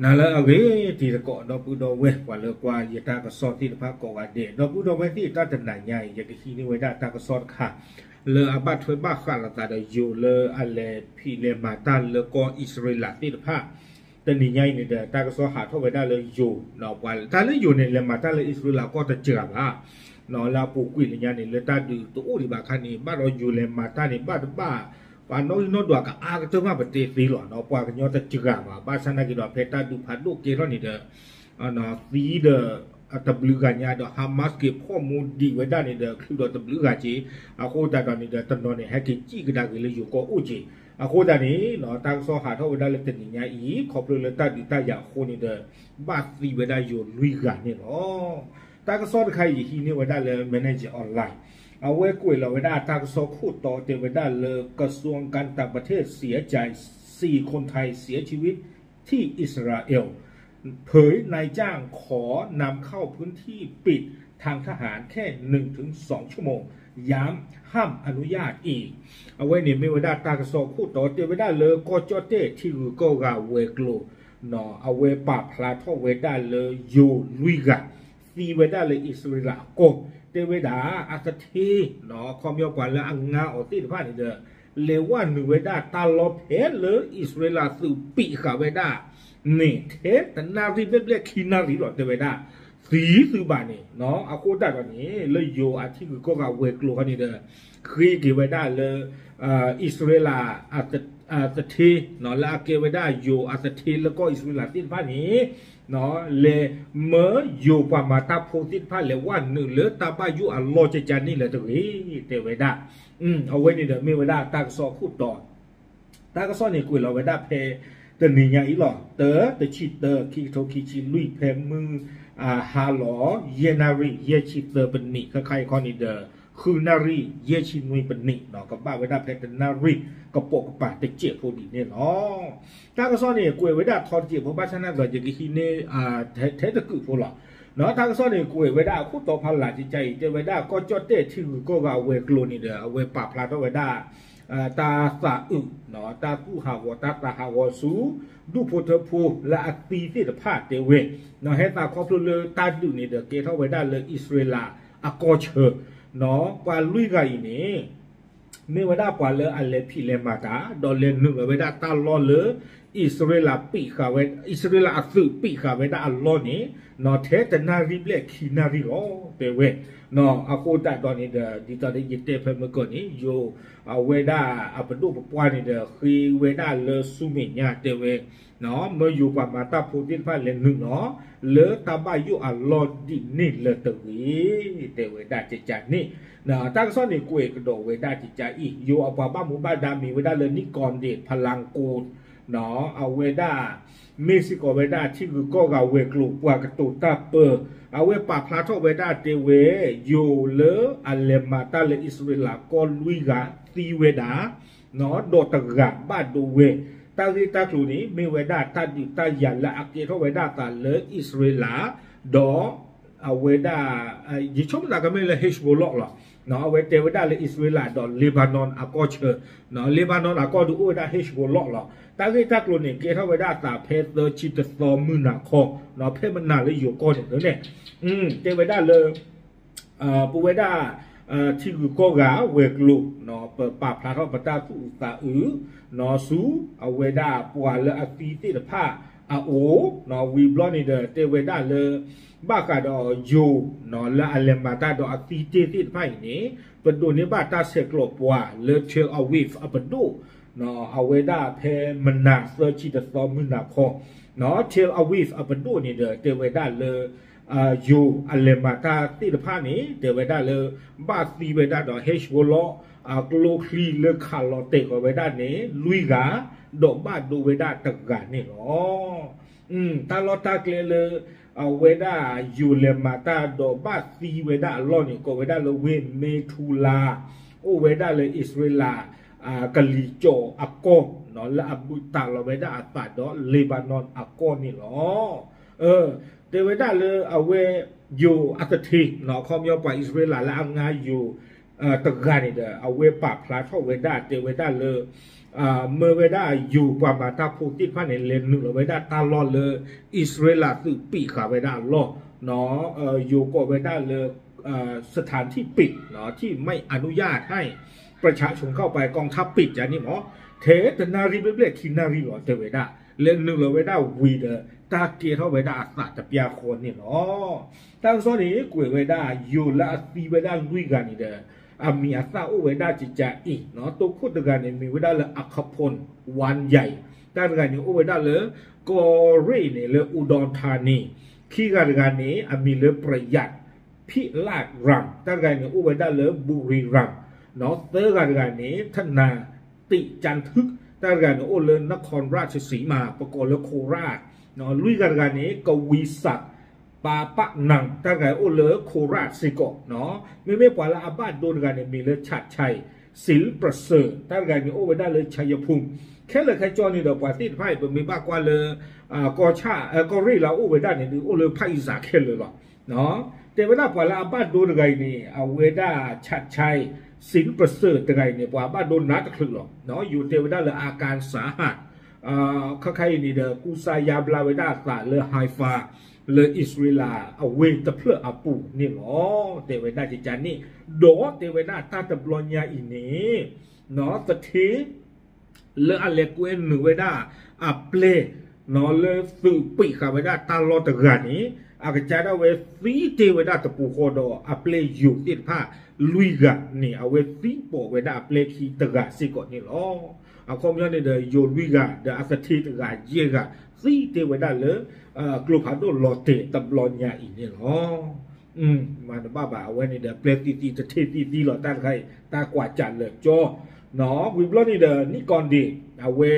နၤလၢအဂ့ၤ တံၤသကိး ဒီပုၢ်ဒီဝဲၢ် ပှၤလၢကွၢ်ယတၢ်ကစီၣ်သ့ၣ်တဖၣ်ကိးဂၤဒဲး, ဒီပုၢ်ဒီဝဲၢ်သ့ၣ် တၢ်တနၤညါအံၤ ယကဟံးန့ၢ်ဝဲဒၣ်တၢ်ကစီၣ်တခါ လၢအဘၣ်ထွဲဘၣ်ဃးလိာ်သးဒီးယိၤလၢအလဲၤဖံးလဲၤမၤတၢ်လၢကီၢ်အံၣ်စရ့လးသ့ၣ်တဖၣ်, တနံၤညါအံၤန့ၣ်ဒီး တၢ်ကစီၣ်ဟးထီၣ်ဝဲဒၣ်လၢယိၤ, ပှၤတၢ်လၢယိၤန့ၣ် လဲၤမၤတၢ်လၢအံၣ်စရ့လးကီၢ်တစှၤဘၣ် လၢအပူၤကွံာ်လၢညါန့ၣ် လၢတၢ်ဒုးတအိၣ်ဒံးဘၣ်အခါန့ၣ် ဘၣ်ဒီးယိၤလဲၤမၤတၢ်န့ၣ် ဘၣ်တဘၣ် ပှၤနီၣ်ဂံၢ်နီၣ်ဒွးကအါကတၢၢ်မးပတဲသ့လီၤ, ပှၤကညီတစှၤဘၣ်, ဘၣ်ဆၣ်နာ်က့ဒီး ဖဲတၢ်ဒုးဖးဒိၣ်ကဲထီၣ်န့ၣ်ဒီး သံဒီးတဘျုးဂၤညါဒီး Hamas က့ၤဖီၣ်မူဒံးဝဲဒၣ်န့ၣ်ဒီး ချုးဒီးတဘျုးဂၤက့ၤ, အဃိသတးဒီးန့ၣ်ဒီး တနီၤန့ၣ် ဟဲက့ၤစံၣ်ကဒါက့ၤလၢယိၤကီၢ်အိၣ်က့ၤ, အဃိသတးန့ၣ် တၢ်ကစီၣ်ဟးထီၣ်ဝဲဒၣ်လၢတနံၤညါအံၤ ခီဖျိလၢတၢ်ဒုးတၢ်ယၤအဃိန့ၣ်ဒီး ဘၣ်သံဝဲဒၣ်ယိၤလွံၢ်ဂၤန့ၣ်လီၤ. တၢ်ကစီၣ်တခါအံၤ ယဟံးန့ၢ်ဝဲဒၣ်လၢ Manager Online အဝဲကွဲးလီၤဝဲဒၣ်တၢ်ကစီၣ်ခိၣ်တီတဲဝဲဒၣ်လၢ กระทรวงการต่างประเทศเสียใจ สี่คนไทยเสียชีวิตที่อิสราเอล เผยนายจ้างขอนำเข้าพื้นที่ปิดทางทหารแค่หนึ่งถึงสองชั่วโมง ย้ำห้ามอนุญาตอีก အဝဲန့ၣ်မ့ၢ်ဝဲဒၣ်တၢ်ကစီၣ်ခိၣ်တီတဲဝဲဒၣ်လၢကီၢ်ကၠီၣ်တဲၣ်ထံဂုၤကီၢ်ဂၤဝဲၤကျိၤ အဝဲပာ်ဖျါထီၣ်ဝဲဒၣ်လၢယိၤလွံၢ်ဂၤ သံဝဲဒၣ်လၢအံၣ်စရ့လးအကီၢ် တဲဝဲဒၣ်အသထ့ ခီပညီပှၤလၢအငါအီၤသ့ၣ်တဖၣ်န့ၣ်ဒီး လဲၤဝဲနုာ်ဝဲဒၣ်တၢ်လီၢ်ဖဲလၢအံၣ်စရ့လးသုးပံးဃာ်ဝဲဒၣ်န့ၣ် ထဲတနၣ်ရံၣ်ဘျဲၣ်ဘျဲၣ်ခံနၣ်ရံၣ်လီၤ တဲဝဲဒၣ် သံသုးဘၣ်န့ၣ် အဃိသတးဒီးန့ၣ် လၢယိၤအထံဂုၤကီၢ်ဂၤဝဲၤကျိၤခီန့ၣ်ဒီး ဃ့က့ၤဝဲဒၣ်လၢ အံၣ်စရ့လး သထ့ လၢအကဲဝဲဒၣ်ယိၤအသထ့လၢကီၢ်အံၣ်စရ့လးသ့ၣ်တဖၣ်န့ၣ် လဲၤမၢယိၤပှၤမၤတၢ်ဖိသ့ၣ်တဖၣ်လဲၤဝဲနုာ်လၢတၢ်ဘၣ်ယိၣ်အလီၢ်ကကန့ၣ်လၢတဂ့ၤ တဲဝဲဒၣ် အဝဲန့ၣ်ဒီးမ့ၢ်ဝဲဒၣ်တၢ်ကစီၣ်ခိၣ်တီ တၢ်ကစီၣ်န့ၣ်ကွဲးလီၤဝဲဒၣ်ဖဲ တနံၤညါအံၤလီၤ တၢ တဆံတၢ ခံကထိခံဆံလွံၢ် ဖဲမုၢ် ဟါလီၤ ယဲၢ်နၣ်ရံၣ် ယဲၢ်ဆံသၢပနံး ခဲခါအံၤခီန့ၣ်ဒီး ဃုနၣ်ရံၣ် ယဲၢ်ဆံနွံပနံး ကဘၣ်ဝဲဒၣ်ဖဲတနၣ်ရံၣ် ကပိာ်ကပၤတစဲးဖိဒ်န့ၣ်လီၤ. တၢ်ကစီၣ်န့ၣ်ကွဲးဝဲဒၣ်ထီတစဲးဖိ ဘၣ်ဆၣ်နာ်က့ဒီး ယကဟံးန့ၢ် ထဲတကုာ်ဖိလီၤ. တၢ်ကစီၣ်န့ၣ်ကွဲးဝဲဒၣ်အခိၣ်တီဖးလၢ်ကကါအံၤ တဲဝဲဒၣ်ကီၢ်ကၠီၣ်တဲၣ်ထံဂုၤကီၢ်ဂၤဝဲၤကျိၤန့ၣ်ဒီး အဝဲပာ်ဖျါထီၣ်ဝဲဒၣ် တၢ်သးအုး တၢ်သူၣ်ဟးဂီၤ တၢ်သးဟးဂီၤဆူ ဒူၣ်ဖိထၢဖိလၢအသံသ့ၣ်တဖၣ်တဲဝဲ ဟဲသးခီဖျိလၢတၢ်ဒုးန့ၣ်ဒီး ကဲထီၣ်ဝဲဒၣ်လၢအံၣ်စရ့လးအကီၢ်ဆၢ ပှၤလွံၢ်ဂၤအံၤန့ၣ် မ့ၢ်ဝဲဒၣ်ပှၤလၢအလဲၤဖံးလဲၤမၤတၢ် ဒီးလဲၤနုာ်လီၤဝဲဒၣ်တၢ်လီၢ်လၢ အံၣ်စရ့လးပံးဃာ်ဝဲ အံၣ်စရ့လးအသုးပံးဃာ်ဝဲဒၣ်အလီၢ်န့ၣ် ထဲတနၣ်ရံၣ်ဘျဲၣ်ခံနၣ်ရံၣ်လီၤ တဲဝဲ အဃိသတးဒီးန့ၣ်ဒီး ဒ်သိးယတဲဖဲမုၢ်ကီၢ်န့ၣ် ယိၤ အဝဲဒၣ်အပဒိၣ်ပပှၢ်န့ၣ်ဒီး ဃ့ဝဲဒၣ်လၢဆူမဲာ်ညါတဲဝဲ မၢယိၤပှၤမၤတၢ်ဖိသ့ၣ်တဖၣ်လဲၤနုာ်လီၤ လၢတၢ်ဘၣ်ယိၣ်အလီၢ်ဒ်န့ၣ်လၢတဂ့ၤ တဲဝဲဒၣ်ကကါန့ၣ် တၢ်ကစီၣ်န့ၣ်ကွဲးကဒီးဝဲဒၣ်ကကါအံၤ ယိၤအပှၤဘၣ်မူဘၣ်ဒါမံၤဝဲဒၣ်လၢ နံၣ်ကီၢ်ဒ့း ဖလၢ်ကိၣ် အဝဲဒၣ် မ့ၢ်စ့ၢ်ကီးဝဲဒၣ်ထံဂုၤကီၢ်ဂၤဝဲၤကျိၤပှၤကတိၤတၢ်ပၢ အဝဲပာ်ဖျါထီၣ်ဝဲဒၣ်တဲဝဲ ယိၤလၢအလဲၤမၤတၢ်လၢအံၣ်စရ့လးကီၢ်လွံၢ်ဂၤသံဝဲဒၣ် ဒီးတဂၤဘၣ်ဒိဝဲ တၢ်ဂ့ၢ်တၢ်ကျိၤန့ၣ် မ့ၢ်ဝဲဒၣ်တၢ်ဒုးတၢ်ယၤလၢအကဲထီၣ်ဝဲဒၣ်အသးလၢအံၣ်စရ့လး ဒီး အဝဲဒၣ် ယဆိကမိၣ်သးကမ့ၢ်လၢ Hezbollah လီၤ. အဝဲတဲဝဲဒၣ်လၢအံၣ်စရ့လးဒီး Lebanon အကီၢ်ဆၢ Lebanon အကီၢ်ဒုးအိၣ်ဝဲဒၣ် Hezbollah လီၤ. တၢ်ဂ့ၢ်တၢ်ကျိၤန့ၣ် ကဲထီၣ်ဝဲဒၣ်အသးဖဲသၢဆံတသီမုၢ်နၤခီ ဖဲမနၤလၢယိၤကီၢ်န့ၣ်လၢန့ၣ် တဲဝဲဒၣ်လၢ ပဝဲဒၣ် ထံဂုၤကီၢ်ဂၤဝဲၤကျိၤ ပပာ်ဖျါထီၣ်ပတၢ်သူၣ်အုးသးအုး ဆူ အဝဲဒၣ်ပှၤလၢအသံသ့ၣ်တဖၣ်အအိၣ် ဝံၤဘျီန့ၣ်ဒီး တဲဝဲဒၣ်လၢ ဘၣ်ဃးဒီးယိၤ လၢအလဲၤမၤတၢ်ဒီးအသံတ့ၢ်သ့ၣ်တဖၣ်အံၤန့ၣ် ပဒိးန့ၢ်ဘၣ်တၢ်ဆဲးကျိးပှၤလၢ Tel Aviv အပဒိၣ် အဝဲဒၣ်ဖဲမနၤသၢဆံတသီမုၢ်နၤခီ Tel Aviv အပဒိၣ်န့ၣ်ဒီး တဲဝဲဒၣ်လၢ ယိၤအလဲၤမၤတၢ်သ့ၣ်တဖၣ်န့ၣ် တဲဝဲဒၣ်လၢ ဘၣ်သံဝဲဒၣ်ဒီး Hezbollah အကျိချံလၢခးလီၤတဲာ်ဃီၤဝဲဒၣ်န့ၣ် လွံၢ်ဂၤ ဒီးဘၣ်ဒိဝဲဒၣ်တဂၤန့ၣ်လီၤ. တၢ်လီၢ်တၢ်ကျဲလၢ အဝဲဒၣ်ယိၤလဲၤမၤတၢ်ဒီးဘၣ်သံဝဲဒၣ်အလီၢ်န့ၣ် ကိးဝဲဒၣ်လၢဝ့ၢ်မ့ထူလါ အိၣ်ဝဲဒၣ်လၢအံၣ်စရ့လး ကလံၤကၠီၤအကီၢ် လၢအဘူးတံၢ်လီၤဝဲဒၣ်အသးဒီး Lebanon အကီၢ်န့ၣ်လီၤ. တဲဝဲဒၣ်လၢအဝဲ ယိၤအသထ့ အခီပညီပှၤအံၣ်စရ့လးလၢအငါယိၤ တဂၤန့ၣ်ဒီး အဝဲပာ်ဖျါထီၣ်ဝဲဒၣ်တဲဝဲဒၣ်လၢ မၢဝဲဒၣ်ယိၤပှၤမၤတၢ်ဖိသ့ၣ်တဖၣ်န့ၣ် လဲၤနုာ်လီၤဝဲဒၣ်တၢ်လီၢ်လၢ အံၣ်စရ့လးသုးပံးဃာ်ဝဲဒၣ်အလီၢ် ယိၤကိးဝဲဒၣ်လၢ สถานที่ปิด ที่ไม่อนุญาตให้ประชาชนเข้าไป กองทัพปิด န့ၣ်မး ထဲတနၣ်ရံၣ်ဘျဲၣ်ဘျဲၣ်ခံနၣ်ရံၣ်လီၤတဲဝဲဒၣ် လဲၤနုာ်လီၤဝဲဒၣ်ဝံၤဒီး တၢ်ကဲထီၣ်ဝဲဒၣ်အသးတပျၢ်ဃီန့ၣ်လီၤ. တၢ်ကစီၣ်န့ၣ် ကွဲးဝဲဒၣ် ယိၤလၢအသံဝဲဒၣ်လွံၢ်ဂၤန့ၣ်ဒီး အမံၤအသၣ်အိၣ်ဝဲဒၣ်ကကးအံၤ တိခိၣ်တဂၤန့ၣ် မ့ၢ်ဝဲဒၣ်လၢ အခဖူၣ် ဝါယဲၢ် တၢ်တဂၤန့ၣ်အိၣ်ဝဲဒၣ်လၢ ကီၢ်ရ့ၣ်န့ၣ်လၢ အူဒီထါနံၤ ခံဂၤတဂၤန့ၣ် အမံၤလၢ ပြယၢတ်ၣ် ဖံးလၢ်ရၣ် တၢ်တဂၤန့ၣ် အိၣ်ဝဲဒၣ်လၢ ဘူရံရၣ် သၢဂၤတဂၤန့ၣ် ထနၣ်တံးကၠၣ်ထုး တၢ်တဂၤန့ၣ်အိၣ်လၢ နခီၣ်ရၣ်ဆံးဆံးမး ပကိးလၢ ခိရၣ် လွံၢ်ဂၤတဂၤန့ၣ် ကဝံစၢ် ပၤပၣ်နၣ် တၢ်တဂၤအိၣ်လၢ ခိရၣ်စ့ၢ်ကီး မ့မ့ၢ်ပှၤလၢအဘၣ်ဒိတဂၤန့ၣ် မံၤလၢ ဆၣ်ဆဲး စံးပစၢၢ် တၢ်တဂၤန့ၣ်အိၣ်ဝဲဒၣ်လၢ ဆၣ်ယဖူၣ် ခဲလၢာ်ခဲဆ့န့ၣ်ဒီး ပှၤသ့ၣ်တဖၣ်အံၤ ပမ့ၢ်ဘၣ်ကွၢ်လၢ ကီၢ်ဆၣ် ကီၢ်ရ့ၣ်လၢအအိၣ်ဝဲဒၣ်န့ၣ်ဒီး အိၣ်လၢဖၣ်အံစးခဲလၢာ်လီၤ. တဲဝဲဒၣ်ပှၤလၢအဘၣ်ဒိတဂၤအံၤန့ၣ် အဝဲဒၣ် ဆၣ်ဆဲး စံးပစၢၢ် တဂၤအံၤန့ၣ် ပှၤဘၣ်ဒိနးတချုးလီၤ. ယိၤတဲဝဲဒၣ်လၢ အၤကၣ်စၣ် ခါခါအံၤန့ၣ်ဒီး ကူစါယါဘျါဝဲဒၣ်အသးလၢ ဟါဖး လၢအံၣ်စရ့လးအဝ့ၢ်တဖျၢၣ်အပူၤန့ၣ်လီၤ. တဲဝဲဒၣ်ကကးန့ၣ် ဒီးတဲဝဲဒၣ်တၢ်တဘျီညါအံၤန့ၣ် သထ့ လၢအလဲၤကွဲနုာ်ဝဲဒၣ်အပျဲၢ် လၢသုးပံးဃာ်ဝဲဒၣ်တၢ်လီၢ်တဂၤန့ၣ် အကစၢ်ဒၣ်ဝဲသံတ့ၢ်ဝဲဒၣ်တပူၤဃီဒီး အပျဲၢ်ယိၤသ့ၣ်တဖၣ်လွံၢ်ဂၤန့ၣ် အဝဲသံပိာ်ဝဲဒၣ်အပျဲၢ်ခံတဂၤစ့ၢ်ကီးန့ၣ်လီၤ. အခီပညီန့ၣ်ဒီး ယိၤလွံၢ်ဂၤ ဒီးအသထ့တဂၤယဲၢ်ဂၤ သံတ့ၢ်ဝဲဒၣ်လၢ ကျိဖးဒိၣ်လီၤတဲာ်တဘျီညါအံၤန့ၣ်လီၤ. မၤတဘၣ်ဘၣ် အဝဲန့ၣ်ဒီး ပျဲၢ်သံသံတထ့ၣ်သံသံလီၤ တၢ်တခါအံၤ တၢ်ကွၢ်ကၢ်လၢာ်ကၠီ ဝံၤဘျီန့ၣ်ဒီး နံၣ်ကီၢ်ဒ့ၣ် အဝဲ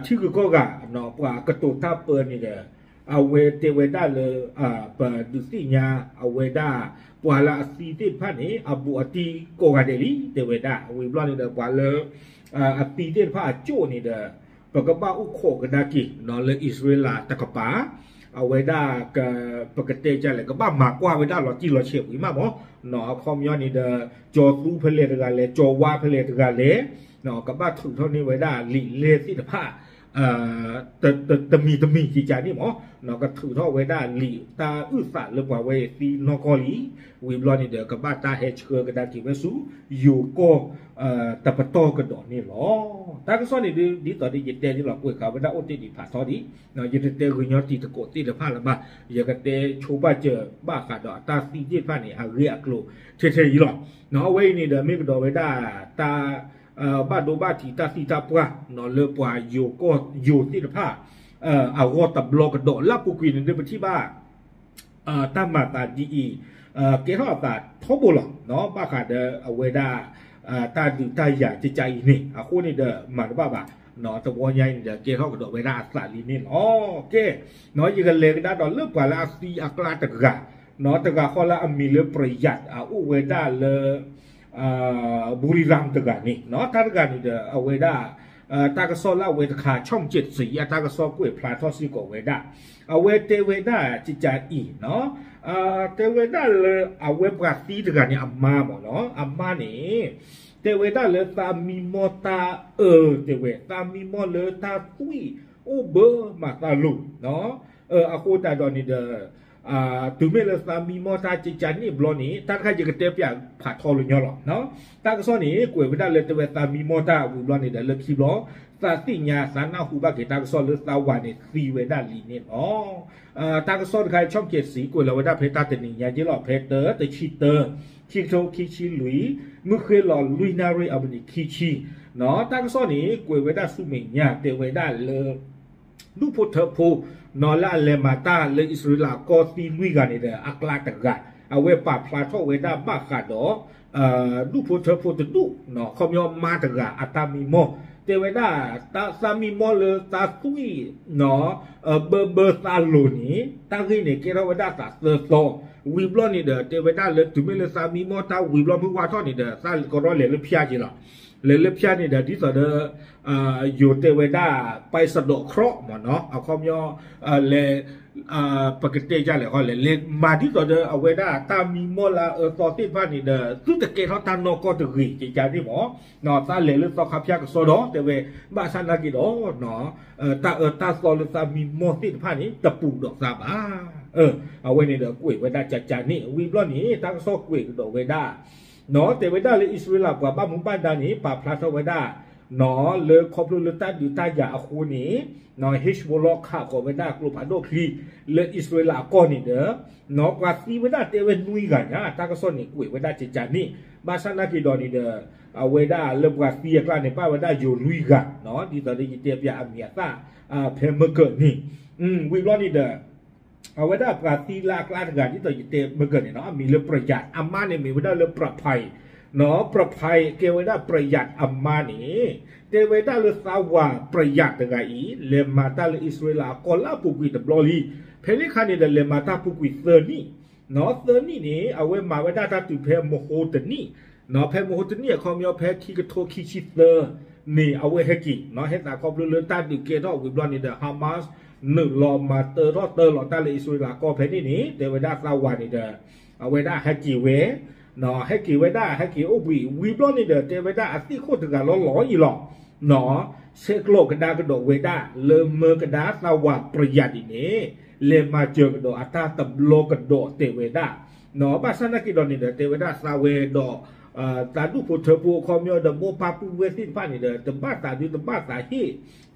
ထံဂုၤကီၢ်ဂၤ ပှၤကတိၤတၢ်ပၢန့ၣ်ဒီး အဝဲတဲဝဲဒၣ်လၢ ပဒုးသ့ၣ်ညါအဝဲဒၣ် ပှၤလၢအသံသ့ၣ်တဖၣ်န့ၣ် အဘူးအတံၢ်ကိးဂၤဒဲးလံ တဲဝဲဒၣ် ဝံၤဘျီန့ၣ်ဒီး ပှၤလၢ အသံသ့ၣ်တဖၣ်အကၠိၣ်န့ၣ်ဒီး ပကဘၣ်အိၣ်ခိးကဒါက့ၤ လၢအံၣ်စရ့လးတကပၤ အဝဲဒၣ် ပကတဲကလဲၣ် ကဘၣ်မၤကွၢ်ဝဲဒၣ်လီၤတံၢ်လီၤဆဲးဝံၤမးမး အခီပညီန့ၣ်ဒီး ကၠီၤသူဖဲလဲၣ်တဂၤလဲၣ် ကၠီၤဝါဖဲလဲၣ်တဂၤလဲၣ် ကဘၣ်ထုးထီၣ်န့ၢ်ဝဲဒၣ်လံာ်လဲၢ်သ့ၣ်တဖၣ် တမံၤတမံၤကကးန့ၣ်မး ကထုးထီၣ်ဝဲဒၣ်လံာ်တၢ်အုၣ်သးလၢပှၤဝဲသံနီၢ်ကီၢ်လံ ဝံၤဘျီန့ၣ်ဒီး ကဘၣ်တၢ်ဟဲဆှၢကဒါက့ၤဝဲဆူ ယိၤကီၢ် တပတီၢ်ကဒီးန့ၣ်လီၤ. တၢ်ကစီၣ်န့ၣ်ဒုး ဒ်သိးဒီးယတဲန့ၣ်လီၤ ကွဲးဃာ်ဝဲဒၣ်အိၣ်တ့ၢ်ဒံးဖးထီဒံး ယတတဲဂ့ၤညီတံၤသကိးသ့ၣ်တဖၣ်လၢၤဘၣ် ယကတဲဆိပာ်စၢၤဘၣ်ဃးဒီးတၢ်သံသ့ၣ်တဖၣ်န့ၣ် အဂ့ၢ်အကျိၤထဲထဲအံၤလီၤ. အဝဲအံၤန့ၣ်ဒီး မ့ၢ်ကဒီးဝဲဒၣ် တၢ် ဘၣ်ဒိဘၣ်ထံးတၢ်သံတၢ်ပှၢ် လၢပှၤယိၤကီၢ်ယိၤသ့ၣ်တဖၣ် အဂီၢ်တဘျီကဒီး လၢအပူၤကွံာ်န့ၣ်ဒုး ပထံၣ်ဘၣ် တၢ်မၤသးဒ်အံၤ ကဲထီၣ်အသးထီဘိလီၤ. ဘၣ်ဃးဒီးအဝဲဒၣ် တၢ်ဒုးတၢ်ယၤကကးအံၤန့ၣ် အဃိန့ၣ်ဒီး မၤတဘၣ်ဘၣ် တဝီညါအံၤန့ၣ်ဒီး ကဲထီၣ်ကဒီးဝဲဒၣ်အသးလံန့ၣ်လီၤ. ကဲ ယကလဲၤကဒါဒီးလၢပှၤလၢအသံအကျါတဂၤ တဂၤဃီလၢအမံၤလၢ ပြယၢတ်ၣ် အအိၣ်ဝဲဒၣ်လၢ ဘူရံရၣ်တဂၤန့ၣ် တၢ်တဂၤန့ၣ်ဒီး အဝဲဒၣ် တၢ်ကစီၣ်လၢအဝဲတခါ ဆီၣ်ကၠံးစံး အတၢ်ကစီၣ်ကွဲးဖျါထီၣ်စ့ၢ်ကီးဝဲဒၣ် အဝဲတဲဝဲဒၣ်ကကးအံၤ တဲဝဲဒၣ်လၢအဝဲပှၤသံတဂၤန့ၣ် အမါမ့ၢ်နီၤ အမါန့ၣ် တဲဝဲဒၣ်လၢသးမံမီၢ်တၢ်အၢ တဲဝဲ သးမံမီၢ်လၢတၢ်သွံၣ်အိၣ်ဘၢမးသးလိၤ အဃိသတးဒီးန့ၣ်ဒီး တုၤမ့ၢ်လၢသးမံမီၢ်တၢ်ကကးန့ၣ်ဘျီန့ၣ် တၢ်တခါယကတဲပၠးဖးထီလၢညီလီၤ. တၢ်ကစီၣ်န့ၣ် ကွဲးဝဲဒၣ်လၢတဲဝဲသးမံမီၢ်တၢ်ဝံၤဘျီန့ၣ်ဒီး လၢခံဘျီ သးသ့ၣ်ညါသးနၢ်ဟူဘၣ်က့ၤတၢ်ကစီၣ်လၢသးဝၤန့ၣ်သံဝဲဒၣ်လံန့ၣ်လီၤ. တၢ်ကစီၣ်တခါ ဆီၣ်ကၠံးစံး ကွဲးလီၤဝဲဒၣ်ဖဲတၢ်တနံၤညါက့လီၤ ဖဲတၢ တဆံတၢ ခံကထိခံဆံလွံၢ် မုၢ်ဃ့လီၤလွံၢ်နၣ်ရံၣ်အမံးနံးခံဆံ တၢ်ကစီၣ်န့ၣ် ကွဲးဝဲဒၣ်ဆူမဲာ်ညါ တဲဝဲဒၣ်လၢ ဒူၣ်ဖိထၢဖိ လၢအလဲၤမၤတၢ်လၢအံၣ်စရ့လးကီၢ်သံလွံၢ်ဂၤန့ၣ်ဒီး အကျါတဂၤ အဝဲပာ်ဖျါထီၣ်ဝဲဒၣ်ဘၣ်ဃးဒီး ဒူၣ်ဖိထၢဖိတဒူၣ် ခီပညီမါတဂၤအတၢ်မံမီၢ် တဲဝဲဒၣ် သးမံမီၢ်လၢတၢ်သွံၣ် ဘၢဘၢသးလိၤန့ၣ် တၢ်ဂ့ၢ်န့ၣ်ကဲထီၣ်ဝဲဒၣ်သးသၢသီ ဝံၤဘျီန့ၣ်ဒီး တဲဝဲဒၣ်လၢတုၤမ့ၢ်လၢသးမံမီၢ်တၢ်ဝံၤဘျီမုၢ်ဝါထီၣ်န့ၣ်ဒီး သးကရီလဲၤလၢဖၠါက့လီၤ. လဲၤလၢဖၠါန့ၣ်ဒီး ဒ်သိးဒီး ယိၤတဲဝဲဒၣ် ပဲစဒီးခရီးမ့ၢ်နီၤ အခီပညီ လဲၤ ပကတဲဒ်လဲၣ်ဃီလဲၣ် လဲၤမၤဒ်သိးဒီးအဝဲဒၣ်တၢ်မံမီၢ်လၢအအၢသီသ့ၣ်တဖၣ်န့ၣ်ဒီး သုတကဲထီၣ်တၢ်နီၢ်ကီၢ်တဂ့ၤ ကကန့ၣ်မ့ၢ် သးလဲၤလၢသီခါဖၠါကစီဒီး တဲဝဲ ဘၣ်ဆၣ်နာ်က့ဒီး တၢ်အၢတၢ်သီလၢသးမံမီၢ်သ့ၣ်တဖၣ်န့ၣ် တပူၤဒီးသးဘၣ်. အဝဲန့ၣ်ဒီးကွဲးဝဲဒၣ်ကကန့ၣ် ဝံၤဘျီန့ၣ် တၢ်ကစီၣ်ကွဲးကဒီးဝဲဒၣ် တဲဝဲဒၣ်လၢအံၣ်စရ့လးပှၤဘၣ်မူဘၣ်ဒါန့ၣ် ပာ်ဖျါထီၣ်ဝဲဒၣ် လၢခီဖျိလၢတၢ်ဒုးတၢ်ယၤအဃိန့ၣ် ဟ့ၣ်ဘိလီခးဃီၤဝဲဒၣ်ကျိဖးဒိၣ်ချံ လၢအံၣ်စရ့လးအကီၢ်န့ၣ်ဒီး ပှၤသံဝဲဒၣ်တဲဝဲနွံဂၤညါ တၢ်ကစီၣ်န့ၣ်ကွဲးဝဲဒၣ်ကကန့ၣ် ဘၣ်ဆၣ်နာ်က့ဒီးန့ၣ်ဒီး အဝဲဒၣ်လၢပှၤသံအကျါန့ၣ် ဘၣ်ဝဲဒၣ်ယိၤလွံၢ်ဂၤ ဒ်သိးဒီးယတဲပၠးအမံၤအသၣ် ဖဲမုၢ်ကၢၢ်န့ၣ် ဝံၤဘျီန့ၣ်ဒီး အဝဲဒၣ်ပှၤသံလၢအကျါတဂၤ ဒ်သိးယတဲမုၢ်ကၢၢ်န့ၣ်နီၤ အမံၤလၢပြယၤ အမါန့ၣ်မ့ၢ်ဝဲဒၣ်လၢပြဖၤ ပြဖၤကဲဝဲဒၣ်ပြယၤအမါန့ၣ် တဲဝဲဒၣ်လၢသးဝၤပြယၤတဂၤအံၤ လဲၤမၤတၢ်လၢအံၣ်စရ့လးအကီၢ်လၢအပူၤကွံာ်တဘျီလံ. ဖဲန့ၣ်ခါန့ၣ်ဒီး လဲၤမၤတၢ်ပူၤကွံာ်သၢနံၣ် သၢနံၣ်န့ၣ် အဝဲမၤဝဲဒၣ်တၢ်တုၤဖဲမဟိတနံၣ် ဖဲမဟိတနံၣ်အခီပညီ ဖဲခံကထိခံဆံသၢန့ၣ် အဝဲဟဲက့ၤ ဟဲသးခီဖျိလၢတၢ်ဒုးကဲထီၣ်ဝံၤဘျီန့ၣ်ဒီး Hamas နုာ်လီၤမၤတၢထီၣ်တၢလီၤတၢ်လၢအံၣ်စရ့လးကီၢ်ဖဲန့ၣ်န့ၣ် တဲဝဲဒၣ်သးဝၤန့ၣ်ဒီး အဝဲဒၣ်ဟဲက့ၤဝဲ ဟဲက့ၤဝဲဒၣ် ဟဲက့ၤအိၣ်ဘှံး ဝံၤဘျီန့ၣ်ဒီး တဲဝဲဒၣ်အသ့ၣ်ခိၣ်တဂၤလီၤလီၤအံၤလီၤ ဆဲးကျိးကဒါကဒီးဝဲဒၣ် လၢမၢကဒါသးဝၤပြယၤဒ်န့ၣ် လဲၤမၤစၢၤကဒီးအတၢ်တဘျီကဒီးတဲဝဲဒၣ် ဘၣ်ဆၣ်နာ်က့ဒီးန့ၣ်ဒီး တဲဝဲဒၣ်သးဝဲဒီး သးဒူၣ်ဖိထၢဖိအခီပညီဒီး မိၢ်ပၢ်ပုၢ်ဝဲၢ်သ့ၣ်တဖၣ်န့ၣ်ဒီး တဘၣ်သးဒု တဘၣ်သးဟ့ၣ်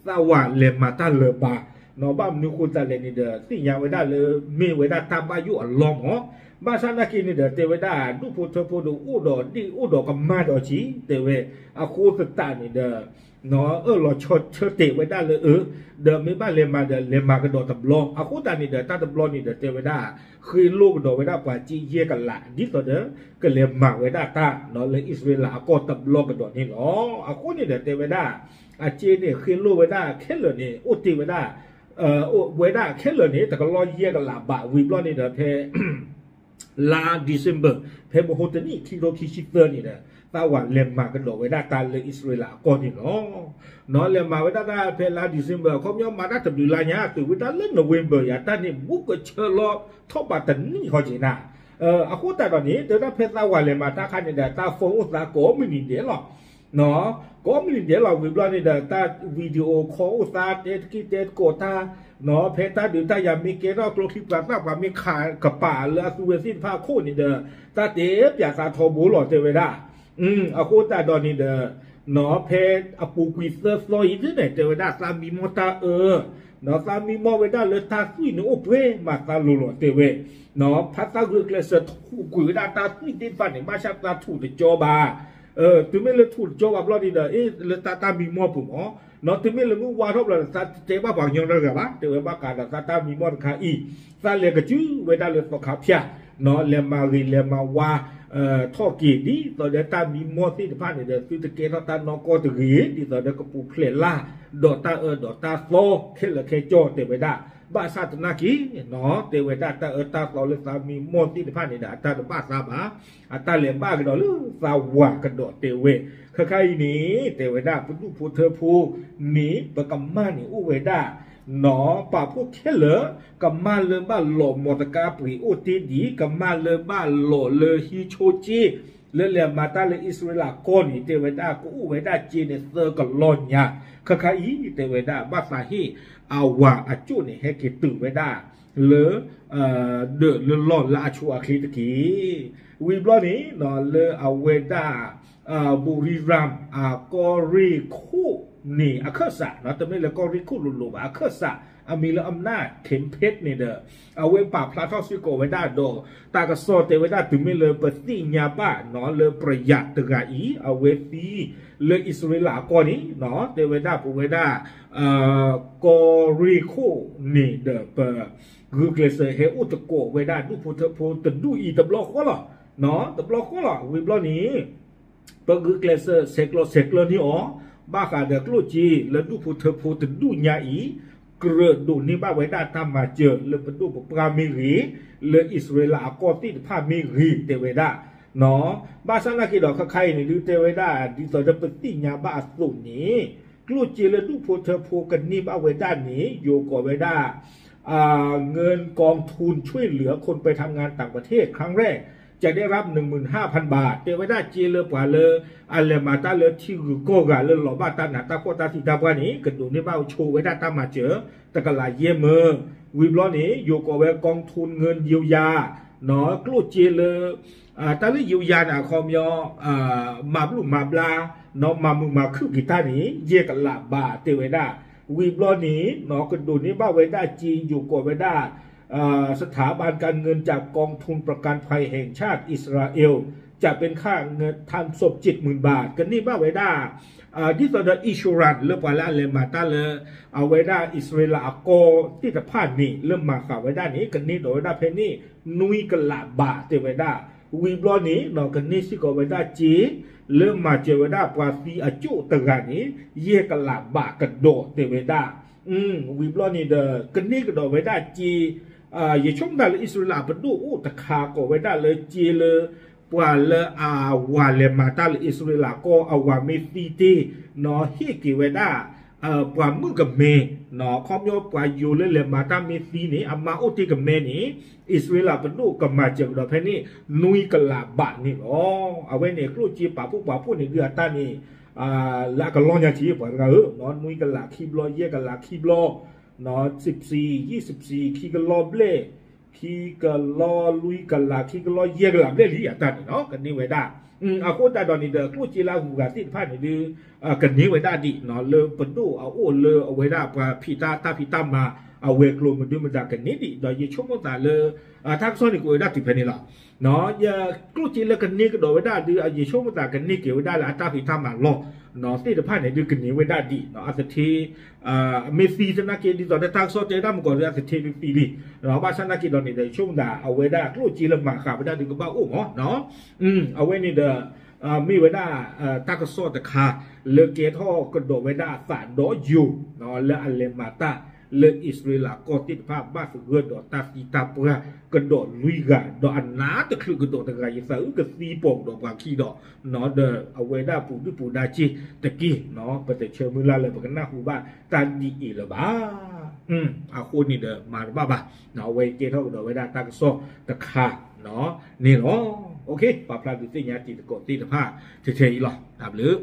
သးဝၤလဲၤမၤတၢ်လၢၤဘၣ် ဘၣ်မနုၤဃိသးလဲၣ်န့ၣ်ဒီး သ့ၣ်ညါဝဲဒၣ်လၢ မ့ၢ်ဝဲဒၣ်တၢ်ဘၣ်ယိၣ်အလီၢ်မး ဘၣ်ဆၣ်နာ်က့န့ၣ်ဒီး တဲဝဲဒၣ်ဒူၣ်ဖိထၢဖိဒီး အိၣ်ဒီးဒ့ၣ်အိၣ်ဒီးကမၢ်ဒီးက့ၤ တဲဝဲ အဃိသတးန့ၣ်ဒီး အၢၣ်လီၤဆီဆၢတဲာ်ဝဲဒၣ်လၢအၢ ဒီးမ့ၢ်ဘၣ်လဲၤမၤဒီး လဲၤမၤကဒီးတဘျီ အဃိသတးန့ၣ်ဒီး တၢ်တဘျီန့ၣ်ဒီး တဲဝဲဒၣ် ဃ့လိၢ်ကဒီးဝဲဒၣ်ပှၤက့ယဲၢ်ကလး ဒ်သိးဒီး ကလဲၤမၤဝဲဒၣ်တၢ်လၢအံၣ်စရ့လးအကီၢ်တဘျီကဒီးန့ၣ်လီၤ. အဃိန့ၣ်ဒီး တဲဝဲဒၣ် အက့န့ၣ် ဃ့လိၢ်ဝဲဒၣ်ခဲလၢာ်န့ၣ် အိၣ်တ့ၢ်ဝဲဒၣ် ဝဲဒၣ်ခဲလၢာ်န့ၣ် တကလီယဲၢ်ကလးဘး ဝံၤဘျီန့ၣ်ဒီး ဖဲ လါ December ဖဲမဟိတနံၣ် ခံကထိခံဆံသၢန့ၣ်ဒီး သးဝၤလဲၤမၤကဒီးဝဲဒၣ်တၢ်လၢအံၣ်စရ့လးအကီၢ်န့ၣ်လီၤ. လဲၤမၤဝဲဒၣ်တၢ်ဖဲလါ December အခီပညီမၤတၢ်တဘျုးလါညါ တုၤဝဲဒၣ်လၢ November ယၤတၢ်န့ၣ် ဘူးကဆၢလီၤထီၣ်ဘးတနံၣ်ဃီက့ၤနၤ အဃိသတးဒီးန့ၣ် တဲဝဲဒၣ်ဖဲသးဝၤလဲၤမၤတၢ်ခါန့ၣ်ဒီး တၢ် phone အိၣ်သးကိးမုၢ်နံၤဒဲးလီၤ ကိးမုၢ်နံၤဒဲးလီၤ ဝံၤဘျီန့ၣ်ဒီး တၢ် video call အိၣ်သးတဲတက့ၢ်တဲတကိးတၢ် ဖဲတၢ်ဒုးတၢ်ယၤမ့ၢ်ကဲထီၣ်ကျိချံမျိာ်သၣ် ပှၤမ့ၢ်ခးကပၤလၢအသူဝဲသ့ၣ်တဖၣ်အခိၣ်န့ၣ်ဒီး တၢ်တဲပၠးသးထီဘိလီၤ တဲဝဲဒၣ် အဃိသတးဒီးန့ၣ်ဒီး ဖဲအပူၤကွံာ်သၢသီအံၤန့ၣ် တဲဝဲဒၣ်သးမံမီၢ်တၢ်အၢ ဒီးသးမံမီၢ်ဝဲဒၣ်လၢတၢ်သွံၣ်န့ၣ်အိၣ်ပှဲၤမးသးလိၤလီၤ တဲဝဲ ဖါသးဂုာ်ကျဲးစၢးထူးကွံာ်ဝဲဒၣ်တၢ်သွံၣ်သ့ၣ်တဖၣ်န့ၣ် ဘၣ်ဆၣ်သးထူးတကၠီဘၣ် တုၤမ့ၢ်လၢထူးတကၠီဘၣ်ဘျီန့ၣ်ဒီး အ့ လၢတၢ်တၢ်မံမီၢ်ပူၤမး ဒီးတုၤမ့ၢ်လၢမုၢ်ဝါထီၣ်ဘျီဒီး သးတတဲဘၣ်ပှၤကညီတဂၤဘၣ် တဲဝဲဘၣ်ဃးဒီးသးတၢ်မံမီၢ်တခါအံၤ သးလဲၤကစုၤဝဲဒၣ်လၢသီခါဖၠၣ် လဲၤမၤဂ့ၤလဲၤမၤဝါ ထီၣ်က့ၤဒ်သိးဒီးတၢ်မံမီၢ်သ့ၣ်တဖၣ်န့ၣ်ဒီး သုတကဲထီၣ်တၢ်နီၢ်ကီၢ်တဂ့ၤ ဒ်သိးဒီးကပူၤဖျဲးလၢ် ဒီးတၢ်အၢဒီးတၢ်သီခဲလၢာ်ခဲဆ့တဲဝဲဒၣ် ဘၣ်ဆၣ်သနာ်က့ တဲဝဲဒၣ်တၢ်အၢတၢ်သီလၢသးမံမီၢ်သ့ၣ်တဖၣ်န့ၣ်ဒီး အတၢ်တဘၣ်သးဘၣ် အတၢ်လဲၤဘၣ်ကဒီးလၢသးဝၤကဒီးတဲဝဲ ခဲခါအံၤန့ၣ် တဲဝဲဒၣ်ပဒူၣ်ဖိထၢဖိန့ၣ် ပကမၢ်န့ၣ်အိၣ်ဝဲဒၣ် ပာ်ဖှိၣ်ခဲလၢာ် ကမၢ်လၢဘၣ်လီၤမီတကါပှ့ၤအိၣ်တ့ၢ်ဒံး ကမၢ်လၢဘၣ်လီၤလၢဟံးဆိက့ လၢလဲၤမၤတၢ်လၢအံၣ်စရ့လးကီၢ်န့ၣ် တဲဝဲဒၣ်ကအိၣ်ဝဲဒၣ်က့န့ၣ်သၢကလီၢ်ညါ ခဲခါအံၤ တဲဝဲဒၣ်ဘၣ်သးဟ့ၣ်အဝၤအကၠိၣ်န့ၣ် ဟဲက့ၤတုၤဝဲဒၣ်လၢ ဒၢးလၢလီၢ်လၢအဆိအချ့တက့ၢ်. ဝံၤဘျီန့ၣ် လၢအဝဲဒၣ် ဘူရံရၣ် အကီၢ်ရ့ၣ်ခိၣ်န့ၣ် အခၢၣ်စး တမ့ၢ်လၢကီၢ်ရ့ၣ်ခိၣ်လိၤလိၤဘၣ် အခၢၣ်စး အမံၤလၢအမနၢ် Kempeit န့ၣ်ဒီး အဝဲပာ်ဖျါထီၣ်စ့ၢ်ကီးဝဲဒၣ်ဒီး တၢ်ကစီၣ်တဲဝဲဒၣ်တုၤမ့ၢ်လၢပသ့ၣ်ညါဘၣ်နီၤ လၢပြယၤတဂၤအံၤ အဝဲသံလၢအံၣ်စရ့လးအကီၢ်န့ၣ်နီၤ တဲဝဲဒၣ်ပဝဲဒၣ် ကီၢ်ရ့ၣ်ခိၣ်န့ၣ်ဒီး ပဂုာ်ကျဲးစၢးဟဲအိၣ်သကိးဝဲဒၣ်ဒူၣ်ဖိထၢဖိတဒူၣ်အံၤတဘျီဃီလီၤ. တဘျီဃီလီၤ ဝံၤဘျီန့ၣ် ပဂုာ်ကျဲးစၢးဆဲးကျိးဆဲးကျၢန့ၢ်အီၤ ဘၣ်ဃးဒီးကျိၣ်စ့လၢဒူၣ်ဖိထၢဖိတဒူၣ်ညါအံၤ ကြၢးဒိးန့ၢ်ဘၣ်ဝဲဒၣ်တၢ်မၤစၢၤလၢပဒိၣ်ပပှၢ်မ့ၢ်ဂ့ၤ, လၢအံၣ်စရ့လးအကီၢ်သ့ၣ်တဖၣ်မ့ၢ်ဂ့ၤ တဲဝဲဒၣ် ဘၣ်ဆၣ်နာ်က့ဒီး ခဲခါအံၤန့ၣ်ဒုးတဲဝဲဒၣ် ဒ်သိးဒီးပသ့ၣ်ညါဘၣ်အသိးန့ၣ် ကျိၣ်စ့လၢဒူၣ်ဖိထၢဖိကန့ၢ်ဘၣ်ဝဲဒၣ်န့ၣ် ယိၤကိးဝဲဒၣ် เงินกองทุนช่วยเหลือคนไปทำงานต่างประเทศครั้งแรก จะได้รับหนึ่งหมื่นห้าพันบาท တဲဝဲဒၣ်စ့လၢပှၤလၢ အလဲၤမၤတၢ်လၢထံဂုၤကီၢ်ဂၤလၢလီၤဘၣ်တၢ်နးတၢ်ဖှီၣ်တၢ်သံတၢ်ပှၢ်န့ၣ် ကဒိးန့ၢ်ဘၣ်ဆိဝဲဒၣ်တၢ်မၤစၢၤ တကလးယဲၢ်မၢ, ဝံၤဘျီန့ၣ် ယိၤကိးဝဲ กองทุนเงินเยียวยา ကျိၣ်စ့လၢ တၢ်လၢ เยียวยา န့ၣ် အခီပညီ မၤဘျုးမၤဘျါ မၤမုာ်မၤခုၣ်က့ၤတၢ်န့ၣ် ယဲၢ်ကလးဘးတဲဝဲဒၣ်, ဝံၤဘျီန့ၣ် ကဒိးန့ၢ်ဘၣ်ဝဲဒၣ်စ့ယိၤကိးဝဲဒၣ် สถาบันการเงินจากกองทุนประกันภัยแห่งชาติอิสราเอล จะเป็นค่าเงินทำศพเจ็ดหมื่นบาท ကန့ၢ်ဘၣ်ဝဲဒၣ် ဒ်သိးဒီး insurance လၢပှၤလၢအလဲၤမၤတၢ်လၢ အဝဲဒၣ်အံၣ်စရ့လးအကီၢ်သ့ၣ်တဖၣ်န့ၣ် လၢမၤဃာ်ဝဲဒၣ်န့ၣ် ကန့ၢ်ဒီးဝဲဒၣ်ဖဲန့ၣ် နွံကလးဘးတဲဝဲဒၣ်, ဝံၤဘျီန့ၣ် ကန့ၢ်စ့ၢ်ကီးဝဲဒၣ်စ့ လၢမၤစၢၤဝဲဒၣ်ပှၤသံအကၠိၣ်တဂၤန့ၣ် ယဲၢ်ကလးဘးကဒီးတဲဝဲဒၣ်, ဝံၤဘျီန့ၣ်ဒီး ကန့ၢ်ကဒီးဝဲဒၣ်စ့ ယဆိကမိၣ်သးလၢအံၣ်စရ့လးအပဒိၣ်အိၣ်တခါကိးဝဲဒၣ်လၢစ့လၢ ပှၤလၢအဝၤလဲၤမၤတၢ်လၢအံၣ်စရ့လးကီၢ်အဝၤမ့ၢ်သံတ့ၢ် ဟ့ၣ်က့ၤဝဲဒၣ် ပှၤမုၣ်ကမဲ, ခီပညီပှၤယိၤလၢလဲၤမၤတၢ်မ့ၢ်သံန့ၣ် အမါအိၣ်တ့ၢ်ကမဲန့ၣ် အံၣ်စရ့လးပဒိၣ်ကမၤစၢၤကဒီးဖဲန့ၣ် နွံကလးဘးန့ၣ်လီၤ. အဝဲန့ၣ်ကျိၣ်စ့ပာ်ဖှိၣ်ပာ်ဖှိၣ်န့ၣ်ဒုးအတၢ်န့ၣ် လၢအကလီၢ်ညါက့ ပှၤတဂၤဧၢ, နွံကလးခံဘျီ ယဲၢ်ကလးခံဘျီ စံးပစံး ယံာ်စံးပစံး ခံကလီၢ်ဘျဲၣ် ခံကလီၢ်လွံၢ်ကလး ခံကလီၢ်ယဲၢ်ကလးဘျဲၣ်လံ အတၢ်န့ၣ်လီၤ ကန့ၢ်ဝဲဒၣ်, အဃိသတးဒီးန့ၣ်ဒီး ကျိၣ်စ့လၢအဂုၤအဂၤသ့ၣ်တဖၣ်န့ၣ်ဒုး ကန့ၢ်ဝဲဒၣ်ဒံး လၢပဒိၣ်အအိၣ်လၢအဝဲဒၣ်ပှၤဖံးတၢ်တၢ်ဖံးတၢ်မၤ အဝဲၤကျိၤမနုၤမတၤကန့ၢ်ဒံး ဒီးယဆိကမိၣ်သးလၢ တၢ်ကစီၣ်န့ၣ်ကွဲးဝဲဒၣ်တုၤဖဲန့ၣ်လီၤ. ကျိၣ်စ့လၢကန့ၢ်ကဒီးဝဲဒၣ်ဒုး ယဆိကမိၣ်သးကန့ၢ်က့ၤဝဲဒၣ်လၢအတၢ်ဖံးတၢ်မၤလီၢ် သ့ၣ်တဖၣ်န့ၣ်ဒုးကန့ၢ်ဝဲဒၣ်ဒံး အသထ့ မ့ၢ်သံသနာ်က့ ဒ်သိးဒီးတၢ်ကစီၣ်တဲဒၣ်မုၢ်ကီၢ်ဒုး အသထ့ဒုးသံလံ, ဘၣ်ဆၣ်သနာ်က့ဒီးန့ၣ်ဒီး ယဆိကမိၣ်သး အဝဲဒၣ်ကျိၣ်စ့လၢမၤဃာ်ဝဲဒၣ်ဒုးကဘၣ်အိၣ်မး, အဝဲန့ၣ်ဒီး မ့ၢ်ဝဲဒၣ် တၢ်ကစီၣ်တခါ လၢကဲထီၣ်ကဒီးဝဲဒၣ်အသးဒီးယိၤ လၢအလဲၤမၤတၢ်လၢအံၣ်စရ့လးကီၢ်သ့ၣ်တဖၣ် ဘၣ်သဂၢၢ်ဒီးတၢ်သံတၢ်ပှၢ်ကဒီးလွံၢ်ဂၤ ဒီးအနးတချုးကဒီးတဂၤ ယသးအုးကသံပိာ်ကဒီးပှၤခံဒီး ဒီးအဝဲဒၣ်ပူၤဒုၣ်ပူၤဒါစ့ၢ်တက့ၢ်, ပတဆၢမုၢ်လၢ်လၢပကနၢ်ဟူဘၣ်တၢ်ဒ်အံၤလၢၤဘၣ်. အဃိန့ၣ်ဒီးမၤတဘၣ်ဘၣ်, အဝဲကဲထီၣ်ကဒီးဝဲဒၣ်တၢ်ကစီၣ်တခါန့ၣ်လီၤ. ပာ်ဖျါဒုးသ့ၣ်ညါတံၤသကိးသ့ၣ်တဖၣ်ထဲထဲအံၤလီၤ. တၢ်ဘျုး